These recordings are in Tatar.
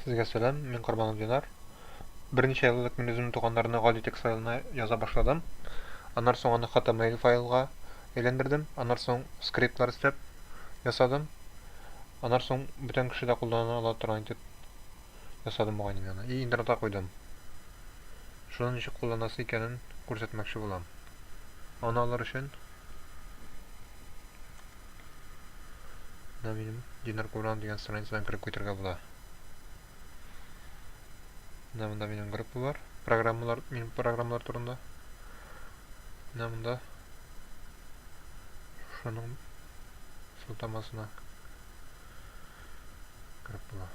Сезгә сәлам, мин Корбанов Динар. Берничә ел элек мин үземнең туганнарны гади текст файлына яза башладым. Аннан соң аны HTML файлга әйләндердем. Аннан соң скриптлар эшләп ясадым. Аннан соң бүтән кеше дә куллана ала торган итеп ясадым бугай мин аны. И интернетка куйдым. Шуны ничек кулланасы икәнен күрсәтмәкче булам. Аны алыр өчен Менә минем Динар Куран дигән страницадан кереп китәргә була. Менә монда минем группа бар. Программалар, минем программалар турында. Менә монда шуның сылтамасына кереп була.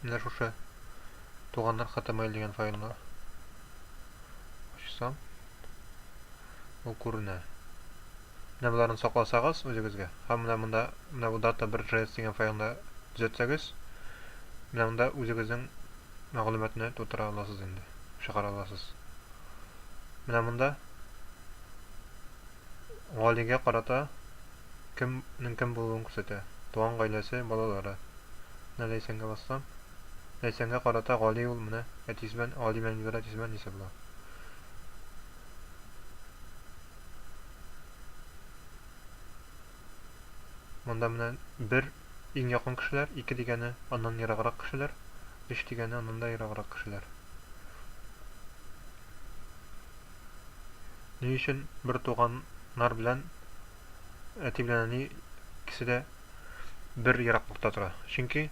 Менә шушы туганнар HTML дигән файлны ачсам, ул күренә. Менә боларны сакласагыз үзегезгә һәм менә монда менә бу data 1.js дигән файлны төзәтсәгез, менә монда үзегезнең мәгълүматны тутыра аласыз инде, чыгара аласыз. Менә монда Галигә карата кемнең кем булуын күрсәтә. Туган гаиләсе, балалары. Менә Ләйсәнгә бассам, Ләйсәнгә карата Гали ул менә әтисе белән Гали белән Эльвира әтисе белән әнисе була. Монда менә бер иң якын кешеләр, ике дигәне аннан ераграк кешеләр, өч дигәне аннан да ераграк кешеләр. Ни өчен бер туганнар белән әти белән әни икесе дә бер ераклыкта тора? Чөнки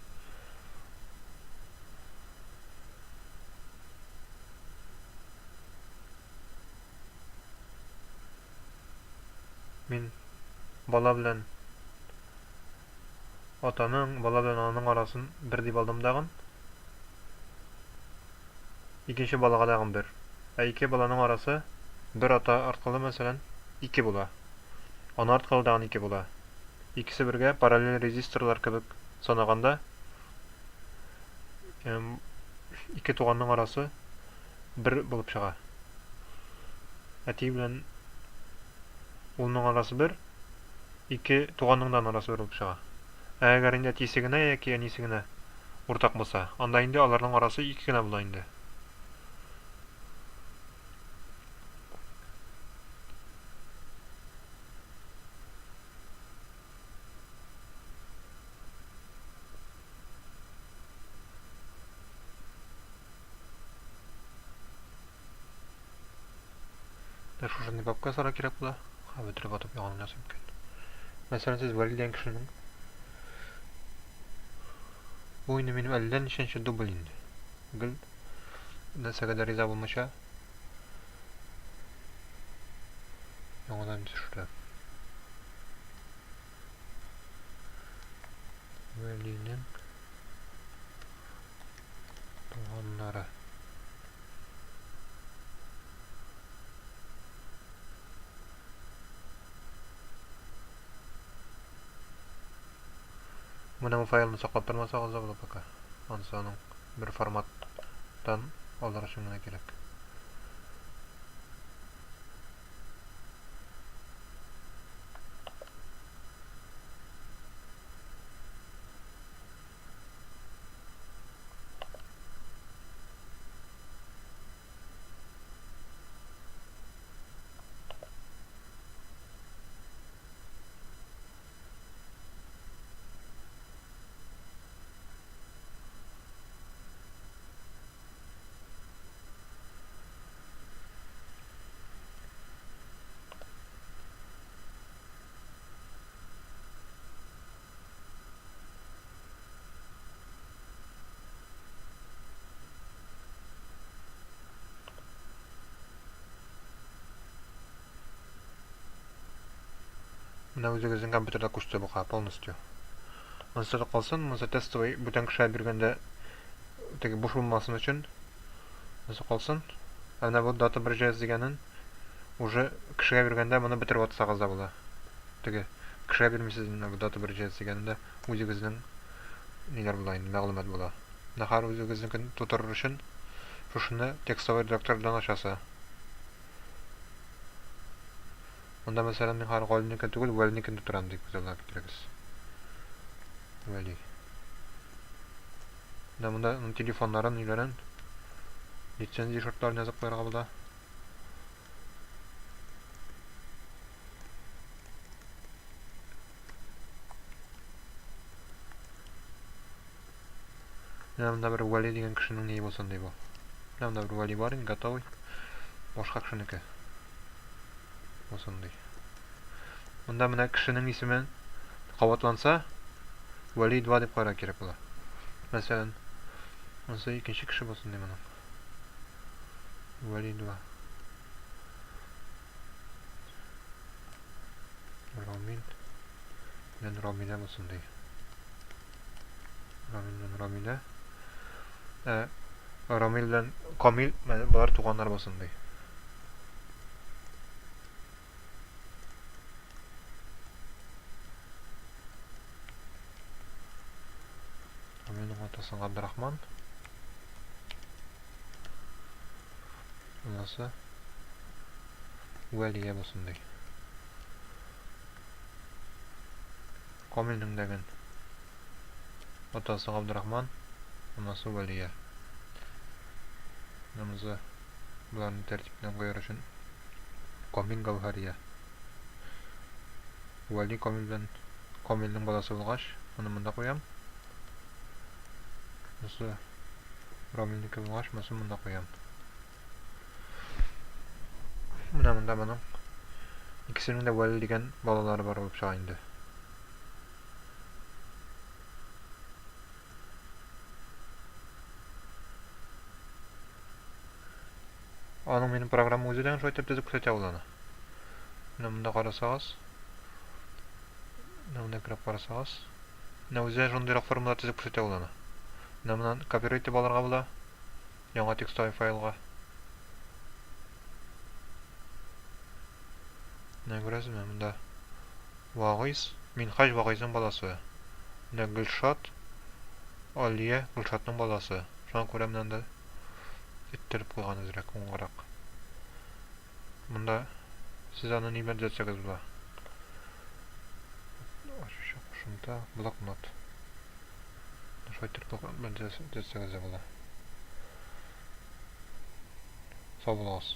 Мин бала белән атаның, бала белән ананың арасын бер дип алдым тагын. Икенче балага тагын бер. Ә ике баланың арасы бер ата аркылы, мәсәлән, ике була. Ана аркылы тагын ике була. Икесе бергә параллель резисторлар кебек санаганда, ике туганның арасы бер булып чыга. Әти белән улның арасы бер, ике туганның да арасы бер булып чыга. Ә әгәр инде әтисе генә яки әнисе генә уртак булса, анда инде аларның арасы ике генә була инде. Менә шушындый папка ясарга кирәк була. Ха, бетереп атып яңадан ясыйм икән. Мәсәлән, сез Вәли дигән кешенең Бу инде минем әллә ничәнче дубль инде. Гел нәрсәгә дә риза булмыйча яңадан төшерәм. Вәлинең туганнары. Менә бу файлны саклап тормасагыз да була пока. Анысы аның бер форматтан алыр өчен генә кирәк. Менә үзегезнең компьютерда күчте бу полностью. Монысы да калсын, монысы тестовый бүтән кешегә биргәндә теге буш булмасын өчен монысы калсын. Ә менә бу дата 1.js дигәнен уже кешегә биргәндә моны бетереп атсагыз да була. Теге кешегә бирмисез инде бу дата 1.js дигәнендә үзегезнең ниләр була инде, мәгълүмат була. Менә хәзер үзегезнекен тутырыр өчен шушыны текстовый редактордан ачасы. Монда, мәсәлән, мин хәзер Галинекен түгел, Вәлинекен тутырам дип күз алдына китерегез. Вәли. Менә монда телефоннарын, ниләрен, лицензия шартларын язып куярга була. Менә монда бер Вәли дигән кешенең ние булсын ди бу. Менә монда бер Вәли бар инде, готовый. Башка кешенеке. Булсын ди. Монда менә кешенең исеме кабатланса, Вәли 2 дип куярга кирәк була. Мәсәлән, монысы икенче кеше булсын ди моның. Вәли 2. Рамил белән Рамилә булсын ди. Рамил белән Рамилә. Ә, Рамил белән Камил, болар туганнар булсын ди. Рамилнең атасы Габдрахман. Анасы Вәлия булсын ди. Камилнең дәген атасы Габдрахман, анасы Вәлия. Намазы боларны тәртип белән куяр өчен Камил Гәүһәрия. Вәли Камил белән Камилнең баласы булгач, моны монда куям. Монысы Рамилнеке булгач, монысын монда куям. Менә монда моның икесенең дә Вәли дигән балалары бар булып чыга инде. Аның минем программа үзе дә шулай итеп төзеп күрсәтә ул аны. Менә монда карасагыз, менә монда кереп карасагыз, менә үзе шундыйрак формада төзеп күрсәтә ул аны. Менә моннан копировать итеп алырга була яңа текстовый файлга. Менә күрәсезме, монда Вагыйз, Минһаҗ Вагыйзның баласы. Менә Гөлшат, Алия Гөлшатның баласы. Шуңа күрә менә анда эттереп куйган әзрәк, уңгарак. Монда сез аны ни белән төзәтсәгез була. Ачучы кушымта, блокнот. Шулай итеп блокнот белән төзәтсәгез дә була. Сау булыгыз.